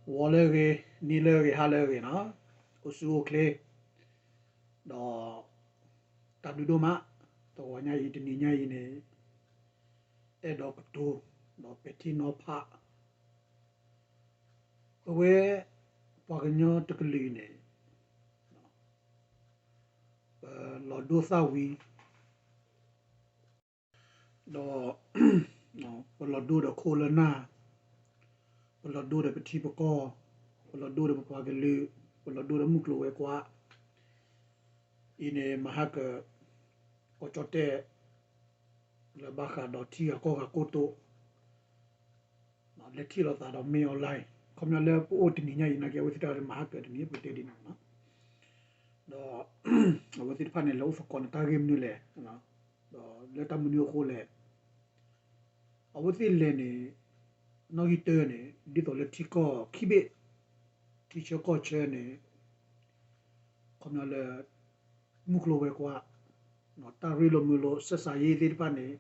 ဂီၤလၢအဂ့ၤ, နံၤလၢအဂ့ၤ, ဟါလၢအဂ့ၤနီၤ, အိၣ်ဆူၣ်အိၣ်ချ့, ဒီး တၢ်ဘျုးဒိၣ်မး, တဂီၤညါအံၤ တနံၤညါအံၤန့ၣ် အဲၣ်ဒိးကတိၤ ဒီးပဲာ်ထံနီၤဖး ပဝဲ ပှၤကညီတကလုာ်အံၤန့ၣ် ပလီၤဒိသၣ်ဝံၤ ဒီး ပလီၤဒိဒီးခိၣ်လၢနၢ်, ပလီၤဒိဒီးပထံပကီၢ်, ပလီၤဒိဒီးပပှၤကလုာ်, ပလီၤဒိဒီးမုၢ်ကျိၤဝဲၤကွာ် အံၤန့ၣ် မဟါကၢၤ ကီၢ်ကၠီၣ်တဲၣ် လၢဘၣ်ဃးဒီးထံဂၤကီၢ်ဂၤကိတိာ် လဲၤထံၣ်လိာ်သးဒီး မင်းအောင်လှိုင်, ခီပညီလၢပအိၣ်တနံၤညါအံၤ နာ်က့အဝဲသ့ၣ်တဖၣ်မၤဟါကၢၤတနံၤ ပကတဲဒ်န့ၣ်နီၤ, ဒီး အဝဲသ့ၣ်တဖၣ်န့ၣ် လဲၤအိၣ်သကိးန့ၣ် တၢ်ဂ့ၢ်မနုၤလဲၣ်, ဒီးလၢတၢ်မနုၤအဃိလဲၣ်, အဝဲသ့ၣ်လဲၤန့ၣ် နီၣ်ဂံၢ်တၢန့ၣ် ဒ်သိးလၢထံကီၢ်ခံဘ့ၣ် ထံဆၢကီၢ်ဆၢန့ၣ် ခီပညီလၢ မုၢ်ကျိၤဝဲၤကွာ် တၢ်ရ့လိာ်မုာ်လိာ် ဆက်ဆံရေး သ့ၣ်တဖၣ်န့ၣ်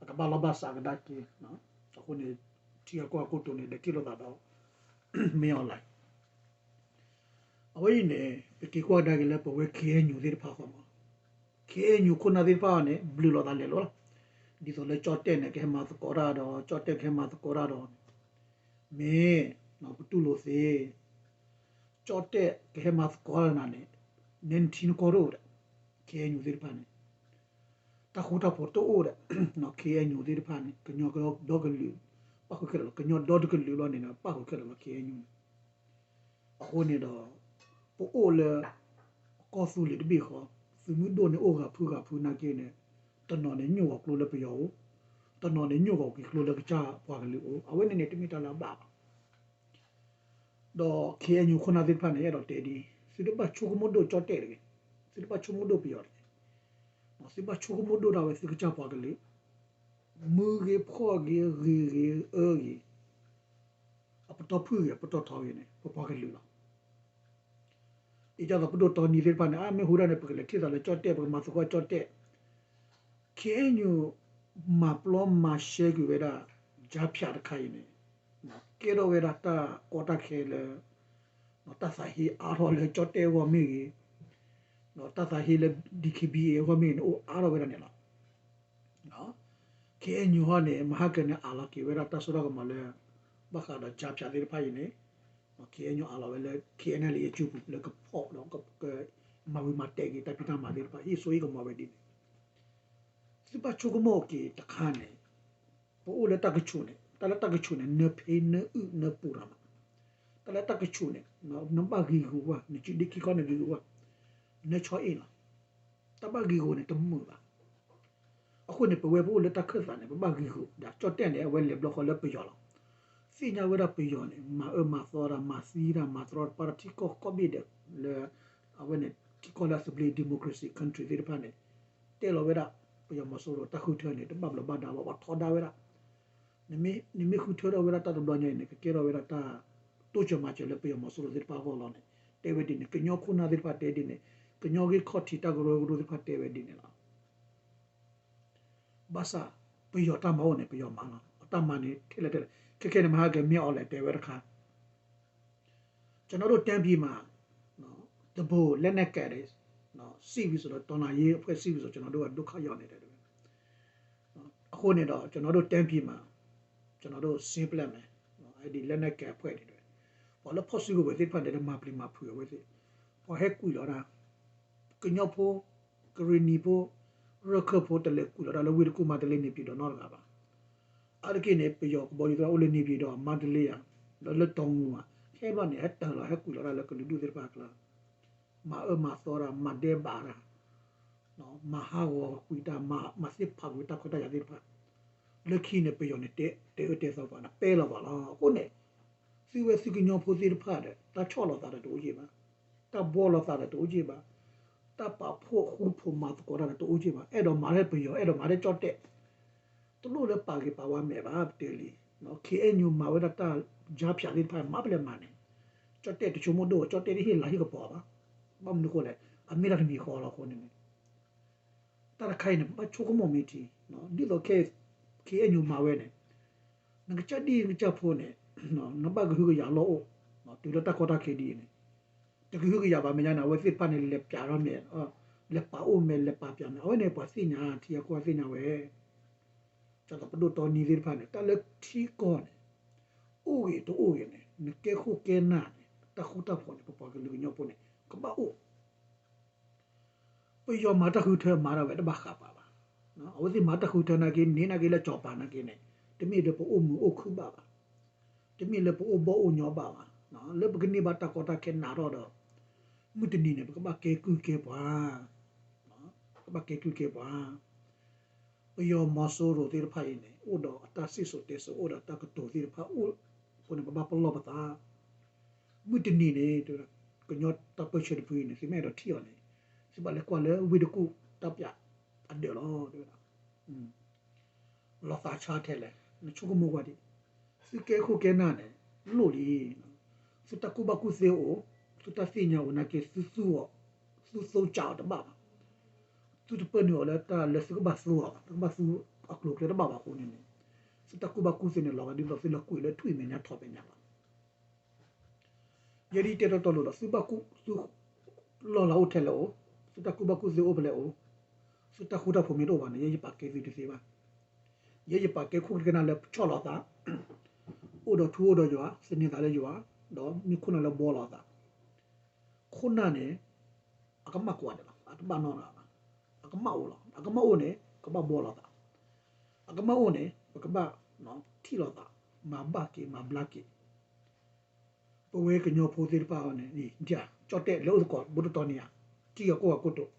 အကဘၣ်လီၢ်ဘၣ်စးကဒါက့ၤ, အဃိန့ၣ် ထံဂၤကီၢ်ဂၤကိတိာ်န့ၣ် လဲၤထံၣ်လိာ်သးဒီး မင်းအောင်လှိုင် အဝဲအံၤန့ၣ် ပက့ၤကွၢ်ကဒါက့ၤလၢပဝဲ K N U သ့ၣ်တဖၣ်ဃီမး, K N U ခိၣ်နၢ်သ့ၣ်တဖၣ်န့ၣ် ဘျုးလိာ်သးလဲၤလိာ်လီၤ, ဒ်သိးလၢကၠီၣ်တဲၣ်န့ၣ် ကဟဲမၤသကိးတၢ်ဒီး ကၠီၣ်တဲၣ်ကဟဲမၤသကိးတၢ်ဒီး မ့ၢ် ပတူၢ်လိာ်သ့, ကၠီၣ်တဲၣ်ကဟဲမၤသကိးတၢ်နၤန့ၣ် နဲနထံနကီၢ်တအိၣ်ဒီး K N U သ့ၣ်တဖၣ်န့ၣ် တၢ်ဃူတၢ်ဖိးတအိၣ်ဒီး K N U သ့ၣ်တဖၣ်န့ၣ် ကညီဒီကလုာ် ပၣ်ဃုာ်ခဲလၢာ်လီၤ, ကညီဒီတကလုာ်လီၤန့ၣ် ပၣ်ဃုာ်ခဲလၢာ်လီၤ K N U န့ၣ်, အဃိန့ၣ်ဒီး ပအိၣ်လၢ ကီၢ်သူလ့ၤတဘ့ၣ်ဃီ, သုးမုၢ်ဒိၣ်န့ၣ်အိၣ်ဂၤဖုဂၤဖုနာ်က့န့ၣ်, တနီၤန့ၣ်ညိၣ်ဂီၤကျိလၢပယီၤအိၣ်, တနီၤန့ၣ်ညိၣ်ဂီၤက့ၤကျိလၢကစၢ်ပှၤကလုာ်အိၣ်, အဝဲန့ၣ်န့ၣ် တမ့ၢ်တၢ်လၢအဘၣ်ဘၣ် ဒီး K N U ခိၣ်နၢ်သ့ၣ်တဖၣ်န့ၣ် အဲၣ်ဒိးတဲဒ်အံၤ, သုတဘၣ်ဆိကမိၣ်ဒိၣ်ကၠီၣ်တဲၣ်တဂ့ၤ, သုတဘၣ်ဆိကမိၣ်ဒိၣ်ပယီၤတဂ့ၤ, သုဘၣ်ဆိကမိၣ်ဒိၣ်ဒၣ်ဝဲသုကစၢ်ပှၤကလုာ်, မုၢ်ဂ့ၤဖှီၣ်ဂ့ၤဂ့ၤဂ့ၤအၢဂ့ၤ, အပတီၢ်ဖုၣ်ဂ့ၤအပတီၢ်ထီဂ့ၤန့ၣ် ပပှၤကလုာ်လီၤ. အံၤဒ်သိးပဒိၣ်တီနံၤသ့ၣ်တဖၣ်န့ၣ် အါမ့ၢ်ဟူဒၣ်န့ၣ် ပကလဲၤထံၣ်သးလၢကၠီၣ်တဲၣ် ပကမၤသကိးကၠီၣ်တဲၣ်, K N U မၤပျီမၤရှဲကွံာ်ဝဲဒၣ် ကြားဖြတ် တခါအံၤန့ၣ်, ကဲထီၣ်ဝဲဒၣ်တၢ်ကီတၢ်ခဲလၢ တၢ်သးဟ့အါထီၣ်လၢကၠီၣ်တဲၣ်အဂီၢ်မ့ၢ်ဂ့ၤ, တၢ်သးဟ့လၢ D K B A အဂီၢ်မ့ၢ်ဂ့ၤန့ၣ် အိၣ်အါထီၣ်ဝဲဒၣ်န့ၣ်လီၤ. K N U ဟီန့ၣ် မဟါကၢၤန့ၣ် အးလီၤက့ၤဝဲဒၣ်တၢ်စိတၢ်ကမီၤလၢ ဘၣ်ဃးဒီး ကြားဖြတ် သ့ၣ်တဖၣ်အံၤန့ၣ်, K N U အးလီၤဝဲလၢ K N L A အစုပူၤ လၢကဖီၣ်ဒီး ကမၤဝံၤမၤတဲာ်က့ၤတၢ်ဖံးတၢ်မၤသ့ၣ်တဖၣ် ဟ့ၣ်စိဟ့ၣ်ကမီၤဝဲဒ်န့ၣ်, သုဘၣ်ဆိကမိၣ်က့ၤတခါန့ၣ်, ပအိၣ်လၢတၢ်ကဆူးန့ၣ် တၢ်လၢတၢ်ကဆူးန့ၣ် နဖံးနအုၣ်နပူၤတၢ်မး, တၢ်လၢတၢ်ကဆူးန့ၣ် နဘၣ်ဂံၤဂူာ်ဝဲ နစုဒ့ခံခီနဂံၤဂူာ်ဝဲ, နဆီအ့ၣ်လီၤ. တၢ်ဘၣ်ဂံၤဂူာ်န့ၣ်တမုာ်ဘၣ်. အဃိန့ၣ် ပဝဲပအိၣ်လၢတၢ်ခၢၣ်သးန့ၣ် ပဘၣ်ဂံၤဂူာ်ဒီး ကၠီၣ်တဲၣ်န့ၣ် အဝဲလဲၤဘျီဃီလၢပယီၤလီၤ. သ့ၣ်ညါဝဲဒၣ်ပယီၤန့ၣ် မၤအၢမၤသီတၢ် မၤသံတၢ် မၤတရီတပါတၢ်ထံကီၢ်ကိးဘ့ၣ်ဒဲးလၢ အဝဲန့ၣ် ထံကီၢ်လၢအသဘျ့ democracy country သ့ၣ်တဖၣ်န့ၣ် တဲလီၤဝဲဒၣ် ပယီၤမီၤစိရိၤတၢ်ဃုထၢန့ၣ် တဘၣ်ဘျီးဘၣ်ဒါဘၣ် ပှၤထီဒါဝဲဒၣ် နမ့ၢ်ဃုထၢထီၣ်ဝဲဒၣ်တၢ်တဘျီညါအံၤန့ၣ် ကကဲထီၣ်ဝဲဒၣ်တၢ်တိစၢၤမၤစၢၤလၢပယီၤမီၤစိရိၤသ့ၣ်တဖၣ်အဂီၢ်လီၤန့ၣ် တဲဝဲဒ်န့ၣ် ကညီခိၣ်နၢ်သ့ၣ်တဖၣ်တဲဒ်န့ၣ် ကညီဂ့ၢ်ခီၣ်ထံးတၢ်ကရၢကရိသ့ၣ်တဖၣ်တဲဝဲဒ်န့ၣ်လီၤ. ဘၣ်ဆၣ် ပယီၤတၢ်မၤအိၣ်န့ၣ် ပယီၤမၤလီၤ. အတၢ်မၤန့ၣ် ထဲလဲၣ်ထဲလဲၣ် ခဲခဲန့ၣ် မဟါကၢၤ မင်းအောင်လှိုင် တဲဝဲတခါ ကျွန်တော်တို့ တိုင်းပြည်မှာ တဘိ လက်နက်ကိုင်တွေ စစ်ပြီဆိုတော့ တော်လှန်ရေးအဖွဲ့ စစ်ပြီဆိုတော့ ကျွန်တော်တို့က ဒုက္ခရောက်နေတယ် အဃိန့ၣ်ဒီး ကျွန်တော်တို့ တိုင်းပြည်မှာ ကျွန်တော်တို့ ရှင်းပြမယ် အဲ့ဒီလက်နက်ကိုင်အဖွဲ့တွေ ပှၤလၢဖီၣ်စုကဝဲၤသ့ၣ်တဖၣ်န့ၣ် လၢမၤပျံၤမၤဖုးအဝဲသ့ၣ် ပှၤဟဲကွံာ်လီၤဒၣ် ကညီဖိ ကရ့ၣ်နံၤဖိ ရၢၢ်ခၢၣ်ဖိ တလဲၤကွံာ်လီၤဒၣ်လၢဝ့ၢ်တကူၣ် မၤတလ့န့ၣ်ပျံၤဒီးနီတဂၤဘၣ်. အါတက့ၢ်န့ၣ် ပယီၤကဘီယူၤသ့ၣ်တဖၣ်အိၣ်လၢန့ၣ်ပျံၤဒီး မၤတလ့ယါ ဒီးလၢတီၤမူၤမး ဟဲဘျီန့ၣ် ဟဲတၢၢ်လီၤ ဟဲကွံာ်လီၤဒၣ်လၢကလုာ်ဒူၣ်သ့ၣ်တဖၣ်အကျါ မၤအၢမၤသီတၢ် မၤဒဲးဘးတၢ် မၤဟးဂီၤကွံာ်တၢ် မၤသ့ၣ်ဖးကွံာ်တၢ်ခွဲးတၢ်ယာ်သ့ၣ်တဖၣ် လၢခံန့ၣ် ပယီၤန့ၣ် တဲအၢတဲသီပှၤန့ၣ် ပဲလီၤပှၤလီၤ. အဃိန့ၣ် သုဝဲသုကညီဖိသ့ၣ်တဖၣ်ဒီး တၢ်ဆီၣ်လီၤသးဒီးတအိၣ်က့ၢ်ဘၣ်, တၢ်ဘှီလီၤသးဒီးတအိၣ်က့ၢ်ဘၣ်, တၢ်ပာ်ဖှိၣ်ဃူဖိးမၤသကိးတၢ်ဒီးတအိၣ်က့ၢ်ဘၣ်, အဲၣ်ဒိးမၤထဲပယီၤ အဲၣ်ဒိးမၤထဲကၠီၣ်တဲၣ်, တလိၣ်လၢပာ်ဂ့ၤပာ်ဝါမဲာ်ဘၣ် ပတဲလံ. ခ့ၣ်အဲၣ်ယူၣ်မၤဝဲဒၣ်တၢ် ကြားဖြတ် သ့ၣ်တဖၣ် မၤပလဲၤမၤန့ၣ်, ကၠီၣ်တဲၣ်တဆိကမိၣ်ဒိၣ် ကၠီၣ်တဲၣ်တဟ့ၣ်လၤဟ့ၣ်ကပီၤဘၣ်. ဘၣ်မနုၤအဃိလဲၣ်, အမ့ၢ်တၢ်တမံၤဃီလီၤအဃိန့ၣ်န့ၣ် တၢ်တခါအံၤန့ၣ် ပဘၣ်ဆိကမိၣ်မ့ၢ်ထံ, ဒ်သိး ခ့ၣ်အဲၣ်ယူၣ်မၤဝဲန့ၣ်, နကစၢ်ဒ်နကစၢ်ဖိန့ၣ် နဘၣ်ကဟုကယာ်လီၢ်အိၣ်, တုၤလၢတၢ်ကီတၢ်ခဲဒ်အံၤန့ၣ်, တကဟုကယာ်ဘၣ်မဲာ်ညါန့ၣ် အဝဲသ့ၣ်တဖၣ်န့ၣ် လဲၤပျးထီၣ်မဲာ်, လဲၤပာ်အိၣ်မဲာ် လဲၤပာ်ပျးမဲာ် အဝဲန့ၣ် ပှၤသ့ၣ်ညါ ထံဂၤကီၢ်ဂၤသ့ၣ်ညါဝဲ, ဒ်သိးပဒိၣ်တီနံသ့ၣ်တဖၣ်န့ၣ် တၢ်လၢထံကီၢ်န့ၣ် အိၣ်ဂ့ၤတအိၣ်ဂ့ၤန့ၣ် နကဲခိၣ်ကဲနၢ်န့ၣ် တၢ်ဃူတၢ်ဖိးန့ၣ် ပပှၤကလုာ်ကညီဖိန့ၣ် ကဘၣ်အိၣ် ပယီၤမၤတၢ်ဃုထၢမၤဒၣ်ဝဲတဘၣ်ဃးပှၤဘၣ်. အဝဲသ့ၣ်မၤတၢ်ဃုထၢနာ်က့ န့ၢ်နာ်က့လၢကၠီၤပၤနာ်က့န့ၣ် တမ့ၢ်လၢပအိၣ်မုာ်အိၣ်ခုၣ်ဘၣ်ဘၣ်, တမ့ၢ်လၢပအိၣ်ဘီၣ်အိၣ်ညီဘၣ်ဘၣ်, လၢပကန့ၢ်ဘၣ်တၢ်ကီတၢ်ခဲနးထီၣ်ဒီး မုၢ်တနံၤန့ၣ် ပကဘၣ်ကဲကုၢ်ကဲပှၤ, ပကဘၣ်ကဲကုၢ်ကဲပှၤ ပယီၤမီၤစိရိၤသ့ၣ်တဖၣ်အံၤန့ၣ် အိၣ်ဒီးအတၢ်စံၣ်စိၤတဲစိၤ အိၣ်ဒီးတၢ်ကတိၤသ့ၣ်တဖၣ်အိၣ်အဃိန့ၣ် ပဘၣ်ပလီၢ်ပသး, မုၢ်တနံၤန့ၣ် ကညီတၢ်ပၢဆှၢတဖုအံၤန့ၣ် သုမ့ၢ်အဲၣ်ဒိးထံၣ်အီၤန့ၣ် သုဘၣ်လဲၤကွၢ်လၢဝ့ၢ်တကူၣ်တၢ်ပျးအဒၢးလီၤ တဲဝဲဒၣ် လီၤသးဆါထဲလဲၣ် နဆိကမိၣ်ကွၢ်ဒံး, သုကဲခိၣ်ကဲနၢ်န့ၣ် လိၣ်လံ, သုတၢ်ကူၣ်ဘၣ်ကူၣ်သ့အိၣ်, သုတၢ်သ့ၣ်ညါအိၣ်နာ်က့ သုသူအီၤ, သုသိကးအီၤတဘၣ်ဘၣ်, သုတပၢနုာ်အီၤလၢတၢ်လၢသုကဘၣ်သူအီၤ, သုကဘၣ်သူအကျိၤအကျဲတဘၣ်ဘၣ်အဃိန့ၣ်န့ၣ်, သုတၢ်ကူၣ်ဘၣ်ကူၣ်သ့န့ၣ် လီၤဂာ်ဒ်သိးသုလၢကွံာ်လၢထွံၣ်မဲာ်ညါထီမဲာ်ညါလီၤ ယဲဒ်တဲတီတီလိၤဒီး သုဘၣ်ကူၣ်, သုလီၢ်လၤအိၣ်ထဲလဲၣ်အိၣ်, သုတၢ်ကူၣ်ဘၣ်ကူၣ်သ့အိၣ်ဖဲလဲၣ်အိၣ်, သုတၢ်ဃူတၢ်ဖိးမ့ၢ်တအိၣ်ဘၣ်န့ၣ် ယဲယပာ်ကဲသုတသ့ဘၣ်. ယဲယပာ်ကဲခိၣ်ကဲနၢ်လၢဆီၣ်လီၤသး, အိၣ်ဒီးထူအိၣ်ဒီးယွၤ, သန့ၤသးလၢယွၤ, ဒီးမ့ၢ်ခိၣ်နၢ်လၢဘှီလီၤသး ခိၣ်နၢ်န့ၣ် အကမၣ်ကိးဂၤဒဲးလီၤ, အတဘၣ်နီတဂၤဘၣ်, အကမၣ်အိၣ်လီၤ, အကမၣ်အိၣ်န့ၣ် ကဘၣ်ဘှီလီၤသး, အကမၣ်အိၣ်န့ၣ် ပကဘၣ်ထံၣ်လိာ်သး, မၤဘၣ်က့ၤ မၤဘျါက့ၤ ပဝဲကညီဖိသ့ၣ်တဖၣ်အံၤန့ၣ် ကၠီၣ်တဲၣ်လဲၤအိၣ်သကိး ဘူးတတီၤန့ၣ်ဧါ, ထံဂၤကီၢ်ဂၤကိတိာ်,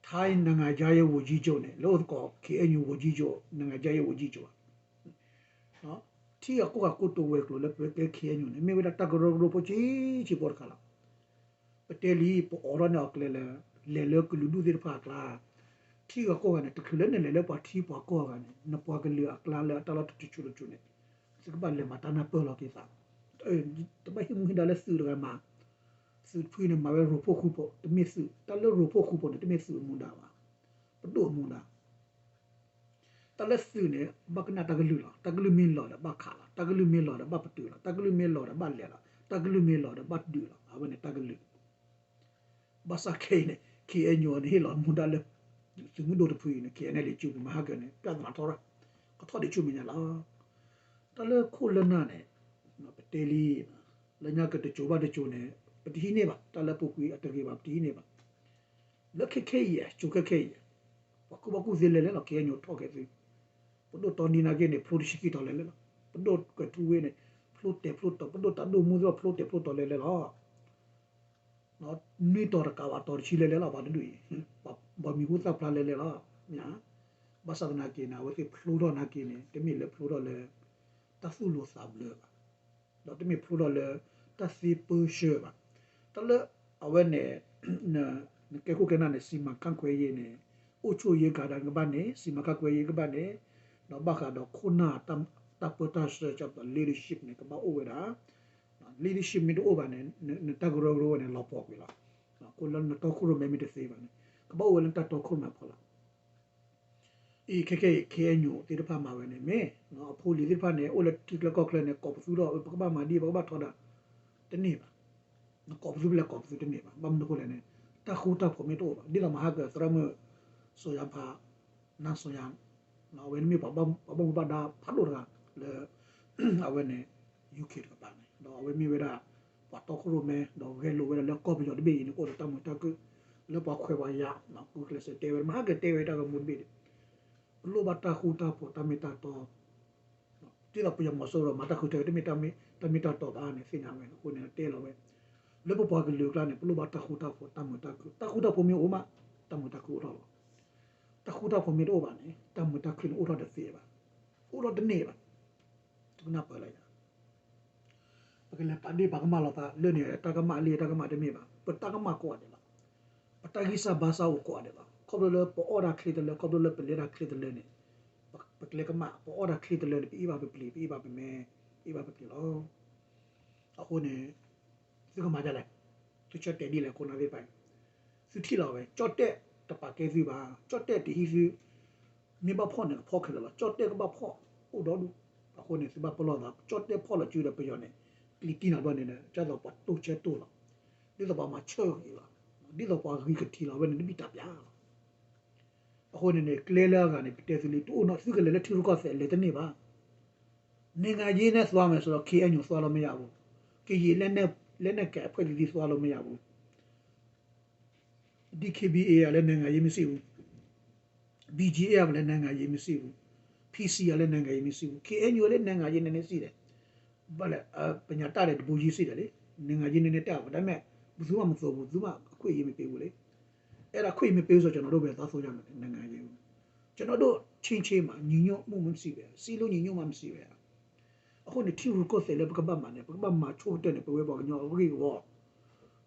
ထိုင်းနိုင်ငံခြားရေးဝန်ကြီးချုပ်န့ၣ် လဲၤအိၣ်သကိး KNU ဝန်ကြီးချုပ်, နိုင်ငံခြားရေးဝန်ကြီးချုပ်, ထံဂၤကီၢ်ဂၤကိတိာ်ဝဲၤကျိၤလၢပဝဲကျဲ KNU န့ၣ် မ့ၢ်ဝဲဒၣ်တၢ်ကရၢကရိဖိဆံးဆံးဖိတခါလီၤ. ပတဲလံ ပအိးထီၣ်န့ၢ်အီၤကျဲလၢ လဲၤလၢကလုာ်ဒူၣ်သ့ၣ်တဖၣ်အကျါ, ထံဂၤကီၢ်ဂၤန့ၣ် တချုးလၢနလဲၤလၢပှၤထံပှၤကီၢ်ဂၤန့ၣ် နပှၤကလုာ်အကျါလၢအတၢ်လီၢ်တစိၤတစိၤန့ၣ် သုကဘၣ်လဲၤမၤတၢ်နၢ်ပၢၢ်လီၤက့ၤသး, တဘၣ်ဟံးမူဟံးဒါလၢသုးတဂၤမၤ, သုးတဖုန့ၣ် မၤဝဲရိဖှိၣ်ဃူဖိး တမ့ၢ်သုး, တၢ်လၢရိဖှိၣ်ဃူဖိးန့ၣ် တမ့ၢ်သုးအမူဒါဘၣ်, ပဒိၣ်အမူဒါ တၢ်လၢသုးန့ၣ် ဘၣ်ကနၣ်တၢ်ကလုၢ်လီၤ. တၢ်ကလုၢ်မ့ၢ်လီၤဒီးဘၣ်ခးလီၤ. တၢ်ကလုၢ်မ့ၢ်လီၤဒီးဘၣ်ပတုာ်လီၤ. တၢ်ကလုၢ်မ့ၢ်လီၤဒီးဘၣ်လဲၤလီၤ. တၢ်ကလုၢ်မ့ၢ်လီၤဒီးဘၣ်ဒုးလီၤ. အဝဲန့ၣ်တၢ်ကလုၢ်, ဘၣ်ဆၣ်ခဲအံၤန့ၣ် KNU န့ၣ် ဟ့ၣ်လီၤမူဒါလၢ သုးမုၢ်ဒိၣ်တဖုအံၤန့ၣ် KNLA ကၠိပူၤမၤဟါကၢန့ၣ် ပြဿနာထီရၣ်, ကထီၣ်ဒံးဆူမဲာ်ညါလီၤ. တၢ်လၢခိၣ်လၢနၢ်န့ၣ် ပတဲလံ, လၢညါကတစိၤဘၣ်တစိၤန့ၣ် ပတဟံးန့ၢ်ဘၣ်, တၢ်လၢပူၤကွံာ်အတဂ့ၤဘၣ် ပတဟံးန့ၢ်ဘၣ်. လၢခဲခဲအံၤ ကၠိခဲခဲအံၤ ပှၤကူၣ်ဘၣ်ကူၣ်သ့လဲၤလဲၤလီၤ KNU ထီၣ်ကဲသု, ပဒိၣ်တီနံၤနာ်က့န့ၣ် ဖျိတဆံခံတီၤလဲၤလဲၤလီၤ. ပဒိၣ်ကွဲးထူဝ့န့ၣ် ဖျိတဲာ်ဖျိတီၤ, ပဒိၣ်တၢ်ဒိၣ်မူသ့ၣ်တဖၣ် ဖျိတဲာ်ဖျိတီၤလဲၤလဲၤလီၤ. နွံတီၤတကးဘၣ် တီၤတဆံလဲၤလဲၤလီၤ ပှၤတဒူၣ်အံၤ, ပှၤမံၤဟူသၣ်ဖျါလဲၤလဲၤလီၤ. ဘၣ်ဆၣ်သနာ်က့န့ၣ် အဝဲသ့ၣ်ဖျိထီၣ်နာ်က့န့ၣ် တမ့ၢ်လၢဖျိထီၣ်လၢ တၢ်သူၣ်လိၤသးဘျၢဘၣ်, ဒီးတမ့ၢ်ဖျိထီၣ်လၢ တၢ်သ့ပၢဆှၢဘၣ်. တၢ်လၢအဝဲန့ၣ် နကဲခိၣ်ကဲနၢ်န့ၣ် စီမံခန့်ခွဲရေးန့ၣ် အုပ်ချုပ်ရေးကၤဒါကဘၣ်န့ၣ် စီမံခန့်ခွဲရေးကဘၣ်န့ၣ်, ဒီးဘၣ်ဃးဒီးခိၣ်နၢ်တၢ်ပၢတၢ်ဆှၢ leadership န့ၣ် ကဘၣ်အိၣ်ဝဲဒၣ် leadership မ့ၢ်တအိၣ်ဘၣ်န့ၣ် နတၢ်ကရၢကရိဝဲန့ၣ် လီၤပှီၢ်ကွံာ်လီၤ. ခိၣ်လၢနတီခိၣ်ရိၣ်မဲမ့ၢ်တသ့ဘၣ်န့ၣ် ကဘၣ်အိၣ်ဝဲလၢတၢ်တီခိၣ်ရိၣ်မဲဖီလာ်. အံၤခဲခဲအံၤ KNU သ့ၣ်တဖၣ်မၤဝဲန့ၣ် မ့ၢ်အဖိလံၤသ့ၣ်တဖၣ်န့ၣ် အိၣ်လၢထံချၢကီၢ်ချၢန့ၣ် ကိးပသူထီၣ် ပကဘၣ်မၤဒ် ပကဘၣ်ထီဒါ တန့ၢ်ဘၣ်. ကိးပသူဖဲလဲၣ်ကိးပသူတန့ၢ်ဘၣ်. ဘၣ်မနုၤအဃိလဲၣ်န့ၣ် တၢ်ဃူတၢ်ဖိးမ့ၢ်တအိၣ်ဘၣ် ဒ်သိးမဟါကၢၤသရၣ်မုၣ် စီၤယါဖး နါစီၤယါ အဝဲန့ၣ်မ့ၢ်ပှၤဘၣ်မူဘၣ်ဒါဖးဒိၣ်တဂၤလၢ အဝဲန့ၣ် UK တကပၤန့ၣ် ဒီးအဝဲမ့ၢ်ဝဲဒၣ် ပှၤတီခိၣ်ရိၣ်မဲ ဒီးဂဲၤလိာ်ဝဲဒၣ်လၢကီၢ်ပယီၤတဘ့ၣ်အံၤန့ၣ် ကအိၣ်ဒီးတၢ်မုာ်တၢ်ခုၣ် လၢပှၤခွဲးပှၤယာ် ကူကျဲးစၢးတဲဝဲ မဟါကၢၤတဲဝဲတၢ်ဂီၤမူတဘ့ၣ်ဒီး ပလိၣ်ဘၣ်တၢ်ဃူတၢ်ဖိး တၢ်မ့ၢ်တၢ်တီ ဒ်သိးပယီၤမီၤစိရိၤမၤတၢ်ဃုထၢ တမ့ၢ်တၢ်မ့ၢ်တၢ်တီဘၣ်န့ၣ် သ့ၣ်ညါဝဲ အဃိန့ၣ် တဲလီၤဝဲ လၢပပှၤကလုာ်အကျါန့ၣ် ပလိၣ်ဘၣ်တၢ်ဃူတၢ်ဖိး တၢ်မုာ်တၢ်ခုၣ် တၢ်ဃူတၢ်ဖိးမ့ၢ်အိၣ်မး တၢ်မုာ်တၢ်ခုၣ်အိၣ်ထီၣ်လီၤ. တၢ်ဃူတၢ်ဖိးမ့ၢ်တအိၣ်ဘၣ်န့ၣ် တၢ်မုာ်တၢ်ခုၣ်န့ၣ်အိၣ်ထီၣ်တသ့ဘၣ်, အိၣ်ထီၣ်တန့ၢ်ဘၣ်. သုကနၢ်ပၢၢ်လၢ ပကလဲၤပာ်ဒ့ၣ်ပာ်ကမၣ်လိာ်သးလၢန့ၣ် တၢ်ကမၣ်လံ တၢ်ကမၣ်တမ့ၢ်ဘၣ်, ပတၢ်ကမၣ်ကိးဂၤဒဲးလီၤ. ပတၢ်ဂံၢ်စၢ်ဘါစၢ်အိၣ်ကိးဂၤဒဲးလီၤ. ခီဖျိလၢပအီၣ်တၢ်ချ့တလၢ ခီဖျိလၢပလဲၤတၢ်ချ့တလၢန့ၣ် ပကျဲကမၣ် ပအီၣ်တၢ်ချ့တလၢန့ၣ် ပအ့ၣ်ဘၣ်ပပျ့ၤ ပအ့ၣ်ဘၣ်ပမဲ ပအ့ၣ်ဘၣ်ပပျ့ၤလီၤ. အဃိန့ၣ် သုကမၤဒ်လဲၣ်, သုဆၢတဲာ်ဒ်လဲၣ် ခိၣ်နၢ်သ့ၣ်တဖၣ်, သုထံၣ်လီၤဝဲ ကၠီၣ်တဲၣ်တပာ်ကဲသုဘၣ်, ကၠီၣ်တဲၣ်တဟံးသု, မ့ၢ်ဘၣ်ဖီၣ်န့ၣ် ကဖီၣ်ခဲလၢာ်လီၤ. ကၠီၣ်တဲၣ်ကဘၣ်ဖီၣ်အိၣ်ဒီဒူၣ် အဃိန့ၣ် သုဘၣ်ပလီၢ်သး ကၠီၣ်တဲၣ်ဖီၣ်လီၤစုဒီးပယီၤန့ၣ် ကျံးတံၢ်နၤဘျီန့ၣ်ဒီး ဒ်သိးပှၤတိၢ်ဆၢတိၢ်လီၤ, ဒ်သိးပှၤမၤဆၢဂ့ၤလီၤ, ဒ်သိးပှၤဂံၢ်ကထံလီၤဝဲန့ၣ် တဘံၣ်တၢ်ပျၢ်လီၤ. အဃိန့ၣ်န့ၣ် ကျဲလၢအဂၤန့ၣ် ပတဲသုလံ တအိၣ်နီတဘျီ သုကလဲၤလၢထံရူၢ်ကီၢ်သဲးလဲၤတန့ၢ်ဘၣ်. နံၤဂၤယ့န့ၣ်သွါမ့ၢ်စ့ၢ်ကီး ခ့ၣ်အဲၣ်ယူၣ် သွါလီၤမ့ၢ်ယါဘူး, ကယံာ်လၢနဲၣ်ကဲးအဖှဲၣ်သံသံ သွါလီၤမ့ၢ်ယါဘူး. ဒီး ခ့ၣ်ဘံၣ်အ့ၣ် အလဲၤနံၤဂၤယ့မ့ၢ်စံၣ်ဘူး, ဘံၣ်ကၠံၣ်အ့ၣ် အလဲၤနံၤဂၤယ့မ့ၢ်စံၣ်ဘူး, ဖံၣ်စံၣ် အလဲၤနံၤဂၤယ့မ့ၢ်စံၣ်ဘူး, ခ့ၣ်အဲၣ်ယူၣ် အလဲၤနံၤဂၤယ့န့ၣ်န့ၣ်စံၣ်ဒီး ဘၣ်လဲၣ် ပညါတၢ်ဒီးတဘိယ့စံၣ်ဒီးလံ, နံၤဂၤယ့န့ၣ်န့ၣ်တၢ်အဃိ ဒါမ့ၢ် ပသုမၤမသိဘူး သုမၤအခွဲးအယာ်မ့ၢ်ပ့ဘူးလံ. အဲၣ်ဒိးခွဲးအယာ်မ့ၢ်ပ့ဘူးစ့ၢ်ကီး ကျွန်တော်တို့ပဲ သွားဆိုကြမယ် နံၤဂၤယ့, ကျွန်တော်တို့ ချင်းချင်းမှာ ညီညွတ်မှု မရှိပဲ စည်းလုံးညီညွတ်မှ မရှိပဲ အဃိန့ၣ် ထံရူၢ်ကီၢ်သဲးလၢပကဘၣ်မၤန့ၣ် ပကဘၣ်မၤဆိကတၢၢ်န့ၣ် ပဝဲပှၤကညီအဂ့ၢ်အဝီ,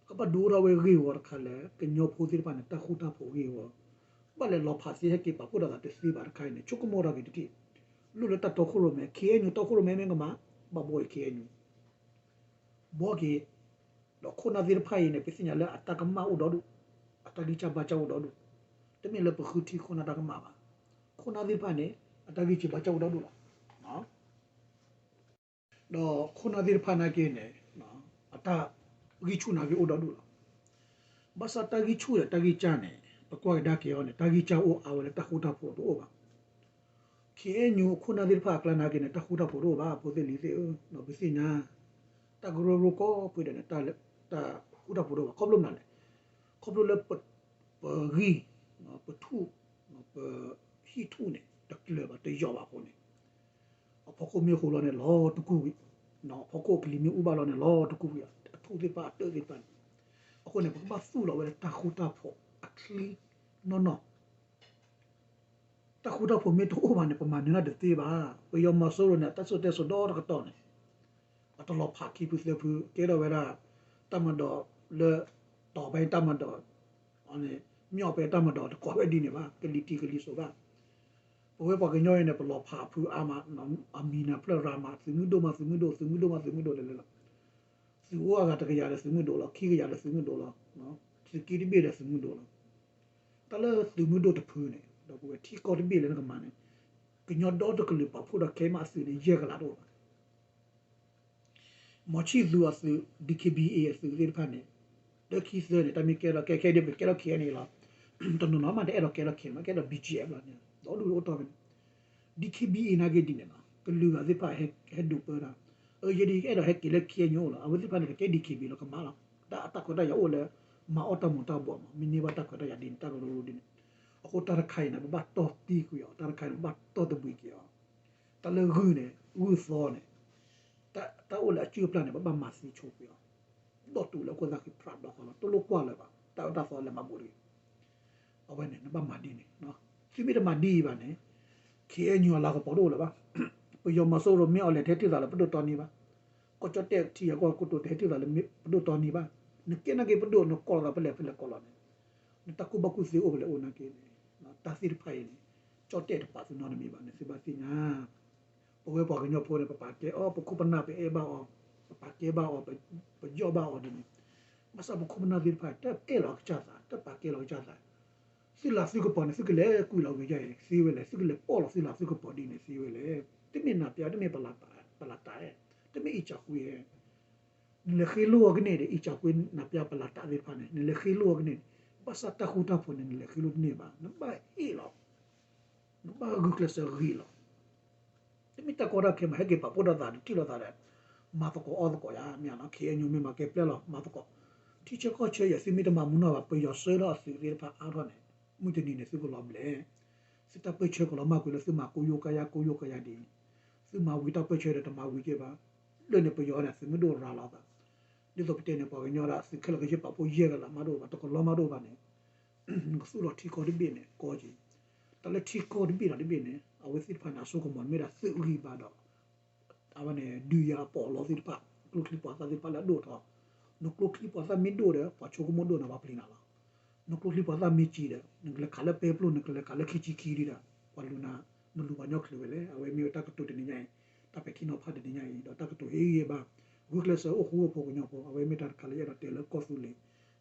ပကဘၣ်ဒုးအိၣ်ထီၣ်ဝဲဂ့ၢ်ဝီတခါလၢ ကညီဖိသ့ၣ်တဖၣ်န့ၣ် တၢ်ဃူတၢ်ဖိးအဂ့ၢ်အဝီ, ဘၣ်လဲၤလီၤဖးသ့ဟဲက့ၤပာ်ဖှိၣ်ထီၣ်သးတသ့ဘၣ်တခါအံၤန့ၣ် ဆိကမိၣ်ထီၣ်က့ၤတထံၣ်, လိၣ်လၢတၢ်တီခိၣ်ရိၣ်မဲ ခ့ၣ်အဲၣ်ယူၣ် တီခိၣ်ရိၣ်မဲမ့ၢ်ကမၤ ဘၣ်ဘှီက့ၤ ခ့ၣ်အဲၣ်ယူၣ် ဘှီက့ၤ, ဒီးခိၣ်နၢ်သ့ၣ်တဖၣ်အံၤန့ၣ် ပသ့ၣ်ညါလၢအတၢ်ကမၣ်အိၣ်ဒီဒူၣ်, အတၢ်ဂံၢ်စၢ်ဘါစၢ်အိၣ်ဒီဒူၣ်, တမ့ၢ်လၢပဃုထံခိၣ်နၢ်တၢ်ကမၣ်ဘၣ်. ခိၣ်နၢ်သ့ၣ်တဖၣ်န့ၣ် အတၢ်ဂံၢ်စၢ်ဘါစၢ်အိၣ်ဒီဒူၣ်လီၤ. ဒီးခိၣ်နၢ်သ့ၣ်တဖၣ်နာ်က့န့ၣ် အတၢ်ဂံၢ်ဆူၣ်နာ်က့အိၣ်ဒီဒူၣ်လီၤ. ဘၣ်ဆၣ်တၢ်ဂံၢ်ဆူၣ်ဒီးတၢ်ဂံၢ်စၢ်န့ၣ် ပကွၢ်ကဒါက့ၤအီၤန့ၣ် တၢ်ဂံၢ်စၢ်အိၣ်အါဝဲလၢတၢ်ဃူတၢ်ဖိးတအိၣ်ဘၣ်. ခ့ၣ်အဲၣ်ယူၣ် အခိၣ်နၢ်သ့ၣ်တဖၣ်အကျါနာ်က့န့ၣ် တၢ်ဃူတၢ်ဖိးတအိၣ်ဘၣ် ဖိသ့ၣ်လံၤသ့ၣ်ဧၢ, ဒီးပသ့ၣ်ညါ တၢ်ကရၢကရိကိးဖုဒဲးန့ၣ် တၢ်ဃူတၢ်ဖိးတအိၣ်ဘၣ် ခီဖျိမနုၤလဲၣ်, ခီဖျိလၢ ပဂံၢ် ပထူၣ် ပဟံၣ်ထူၣ်န့ၣ် တကျၢၤဘၣ်တယိာ်ဘၣ်အဃိန့ၣ် အဖီခိၣ်မ့ၢ်ဟူးလီၤန့ၣ် လီၤတကူၣ်ဝံၤ, အဖီခိၣ်ကလံၤမ့ၢ်အူဘၣ်လီၤန့ၣ် လီၤတကူၣ်ဝံၤ, အထူၣ်သ့ၣ်တဖၣ်အတၢၢ်သ့ၣ်တဖၣ်န့ၣ်, အဃိန့ၣ် ပကဘၣ်သူၣ်လီၤဝဲလၢတၢ်ဃူတၢ်ဖိးအချံနီၢ်နီၢ် တၢ်ဃူတၢ်ဖိးမ့ၢ်တအိၣ်ဘၣ်န့ၣ် ပမၤနၢၤတၢ်တသ့ဘၣ်. ပယီၤမီၤစိရိၤန့ၣ် အတၢ်စိတၢ်ကမီၤဒီတကတီၢ်န့ၣ် အတလီၤဖးခံဖုသၢဖု ကဲထီၣ်ဝဲဒၣ် တၢ်မၤဒီးလၢ တီၤဖဲတၢ်မၤဒီး မ့ၢ်အီၤဖဲတၢ်မၤဒီးတကိးဖဲဒ်န့ၣ်ဘၣ် ကလံၤတံၤကလံၤစိးဘၣ်. ပဝဲပှၤကညီအံၤန့ၣ် ပလီၤဖးဖုအါမး အမံၤနၤဖျၢၣ်ရၤမး သုးမုၢ်ဒိၣ်မးသုးမုၢ်ဒိၣ် သုးမုၢ်ဒိၣ်မးသုးမုၢ်ဒိၣ်လဲၤလဲၤလီၤ. သုးအိၣ်အဂၤတကယၤဒီးသုးမုၢ်ဒိၣ်လီၤ ခံကယၤဒီးသုးမုၢ်ဒိၣ်လီၤ. သုးက့တဘ့ၣ်ဒီးသုးမုၢ်ဒိၣ်လီၤ. တၢ်လၢသုးမုၢ်ဒိၣ်တဖုန့ၣ် ဒီးပဝဲထံကီၢ်တဘ့ၣ်လၢနကမၤန့ၣ် ကညီဒီတကလုာ်ပာ်ဖှိၣ်ဒီးခဲမးအသုးန့ၣ် ယဲၢ်ကလးတအိၣ်ဘၣ်. မီၤဆံၣ်သူၤအသုး ဒီး ခ့ၣ်ဘံၣ်အ့ၣ် အသုးသ့ၣ်တဖၣ်န့ၣ် တၢ်ခံသၢန့ၣ် တၢ်မ့ၢ်ကဲထီၣ်ကဲခဲဒ်ပကဲထီၣ် ခ့ၣ်အဲၣ်ယူၣ် လီၤ. တနီၤနီၤမးတအဲၣ်ဒိးကဲထီၣ် ခ့ၣ်အဲၣ်ယူၣ် မးကဲထီၣ် ဘံၣ်ကၠံၣ်အဲၣ် လီၤန့ၣ် ဒီဒူၣ်အိၣ်တီၢ်ဖဲန့ၣ် ဒီး ခ့ၣ်ဘံၣ်အ့ၣ် နာ်က့ဒ်န့ၣ်လီၤ. ကလုာ်ဂၤသ့ၣ်တဖၣ်ဟဲဒုးပၢတၢ် အၢ ယဲဒ်အဲၣ်ဒိးဟဲက့ၤလၢ ခ့ၣ်အဲၣ်ယူၣ် အိၣ်လီၤ. အဝဲသ့ၣ်တဖၣ်န့ၣ် ကကဲ ဒီး ခ့ၣ်ဘံၣ်အ့ၣ် လီၤကမၤလီၤ. တၢ်အတၢ်ခွဲးတၢ်ယာ်အိၣ်လၢ မၤအီၣ်တၢ်မူၤတၢ်ဘှီးမး မ့ၢ်န့ၢ်ဘၣ်တၢ်ခွဲးတၢ်ယာ်ဒ်န့ၣ် တၢ်ကရၢကရိဒ်န့ၣ် အဃိတၢ်တခါအံၤန့ၣ် ပဘၣ်တီၢ်သံကွံာ်အီၤ တၢ်တခါအံၤန့ၣ် ပဘၣ်တီၢ်သဘှံးက့ၤအီၤ တၢ်လၢဂုၢ်န့ၣ် ဂုၢ်သီန့ၣ် တၢ်အိၣ်လၢအစုၣ်အပျၢ်န့ၣ် ပဘၣ်မၤသံဆိကွံာ်အီၤ ဒီးတူၢ်လၢခိၣ်သၣ်ဃံးဖြးဘျီဃီလီၤ တလိၣ်ကွၢ်လၢၤဘၣ် တၢ်အၢတၢ်သီလဲၤမၤဘူးတဂ့ၤ. အဝဲန့ၣ် နဘၣ်မၤဒ်န့ၣ် သုမ့ၢ်တမၤဒ်အံၤဘၣ်န့ၣ် ခ့ၣ်အဲၣ်ယူၣ် အလၤကပီၤတအိၣ်လၢၤဘၣ်. ပယီၤမီၤစိရိၤမ့ၢ်အီၤလဲၤတဟဲထံၣ်သးလၢပဒိၣ်တီနံၤဘၣ်. ကီၢ်ကၠီၣ်တဲၣ်ထံဂၤကီၢ်ခိၣ်တိၤ တဟဲထံၣ်သးလၢပဒိၣ်တီနံၤဘၣ်. နကဲနာ်က့ပဒိၣ် နကိးလီၤသးဖဲလဲၣ်ဖဲလဲၣ်ကိးလီၤန့ၣ် နတၢ်ကူၣ်ဘၣ်ကူၣ်သ့အိၣ်ဖဲလဲၣ်အိၣ်နာ်က့န့ၣ် တၢ်သ့ၣ်တဖၣ်အံၤန့ၣ် ကၠီၣ်တဲၣ်တပာ်သုနီတမံၤဘၣ်န့ၣ် သုဘၣ်သ့ၣ်ညါ ပဝဲပှၤကညီဖိန့ၣ် ပပာ်ကဲအီၤ ပခိၣ်ပနၢ်ပအဲၣ်ဘၣ်အီၤ ပပာ်ကဲဘၣ်အီၤ ပယီၣ်ဘၣ်အီၤဒ်န့ၣ် ဘၣ်ဆၣ်ပခိၣ်ပနၢ်သ့ၣ်တဖၣ် တအဲၣ်လီၤကစၢ်သး တပာ်ကဲလီၤကစၢ်သး သုလၤသုကပီၤန့ၣ် သုကလဲၤကွံာ်လီၤဝံၤယါအံၤသ့ဝဲလဲၣ် သုကလဲၤပိာ်လီၤသုလၤသုကပီၤဒ်န့ၣ်သ့ဝဲလဲၣ် တမ့ၢ်နၤပျၢ် တမ့ၢ်ပလးတၢ်အဲၣ် တမ့ၢ်အံၣ်စၢ်ကွံ နလဲၤဃ့လိၢ်အီၤကန့ၢ်ဒီး အံၣ်စၢ်ကွံ နၤပျၢ်ပလးတၢ်သ့ၣ်တဖၣ်န့ၣ် နလဲၤဃ့လိၢ်အီၤကန့ၢ်န့ၣ် ဘၣ်ဆၣ်တၢ်ဃူတၢ်ဖိးန့ၣ် နလဲၤဃ့လိၢ်တန့ၢ်ဘၣ် နဘၣ်ဟ့ၣ်လီၤ နဘၣ်ဂုာ်ကျဲးစၢးဂ့ၤလီၤ တမ့ၢ်တၢ်ကီတၢ်ခဲမး ဟဲက့ၤပာ်ဖှိၣ်ထီၣ်သးဒီးထံၣ်လိာ်သးဒီး မၤသကိးအီၣ်သကိးယါ မ့ၢ်နီၤ ခ့ၣ်အဲၣ်ယူၣ် မ့ၢ်မၤကဲပျဲၢ်လီၤ မၤသကိး ထံဆၢကီၢ်ဆၢယဲၢ် သုမ့ၢ်တမၤမူနီၢ်ဘၣ် ပယီၤဆှၢလၢအသုးသ့ၣ်တဖၣ်အါထီၣ်န့ၣ် မုၢ်တနံၤန့ၣ် သုကလီၤဘျဲး သုတၢ်ပၢၢ်ဆၢကလီၤမၢ်ကွံာ်လၢသုမၤကိယိကယၤ ကိယိကယၤဒ်အံၤ သုမၤဝံၤတၢ်ပၢၢ်ဆၢဒီးတမၤဝံၤကဲဘၣ် လၢန့ၣ်ပယီၤန့ၣ် သုးမုၢ်ဒိၣ်ရၤလီၤသး ဒ်သိးပတဲန့ၣ် ပှၤကညီဒၣ်သုးခဲလၢာ်ကယဲၢ်ပာ်ဖှိၣ်ယဲၢ်ကလးမးဒိၣ်ဘၣ် တကလီမးဒိၣ်ဘၣ်န့ၣ် နကသူၣ်လီၤထံကီၢ်တဘ့ၣ်န့ၣ် ကီက့ၤ တၢ်လၢထံကီၢ်တဘ့ၣ်ဒီးတဘ့ၣ်န့ၣ် အဝဲသ့ၣ်တဖၣ်န့ၣ် အစိကမီၤမ့ၢ်ဒၣ်သုးဂံၢ်ဘါဒီး အဝဲန့ၣ် ဒုးယၤအပီးအလီသ့ၣ်တဖၣ် ကျိချံပှၤသၣ်သ့ၣ်တဖၣ်လၢအဒိၣ်ထီၣ် နကျိချံပှၤသၣ်မ့ၢ်ဒိၣ်ဒီး ပှၤဆိကမိၣ်ဒိၣ်န့ၣ် ပှၤပျံၤနၤလီၤ နကျိချံပှၤသၣ်မ့ၢ်စံးဒီး နကလဲၤခးလၢပဲပျိၢ် နကလဲၤခးလၢခံဆံခံဒံးဒီး ပှၤလူၤနၤ နလူၤပှၤကညီချုးဝဲလဲၣ် အဝဲမ့ၢ်ဝဲတၢ်ကတိၤတနံၤညါအံၤ တၢ်ပဲာ်ထံနီၤဖးတနံၤညါအံၤ ဒီးတၢ်ကတိၤဟ့ၣ်ဂံၢ်ဘါ ဂုာ်ကျဲးစၢးအိၣ်ဃူအိၣ်ဖိးကညီဖိ အဝဲမ့ၢ်တၢ်တခါလၢယအဲၣ်ဒိးတဲလၢကီၢ်သူလ့ၤ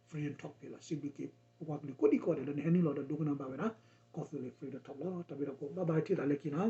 Freedom Talk ဖဲလီၤ စံးဘျုးက့ၤ ပပှၤကလုာ်ကိးဒံကိးဒဲးလၢနဟဲနုာ်လီၤဒီးဒိကနၣ်ဘၣ်ဝဲဒၣ် ကီၢ်သူလ့ၤ Freedom Talk လီၤ တၢ်ဘျုးဒိၣ်ကိး bye bye ထံၣ်သးလၢခံနီၤ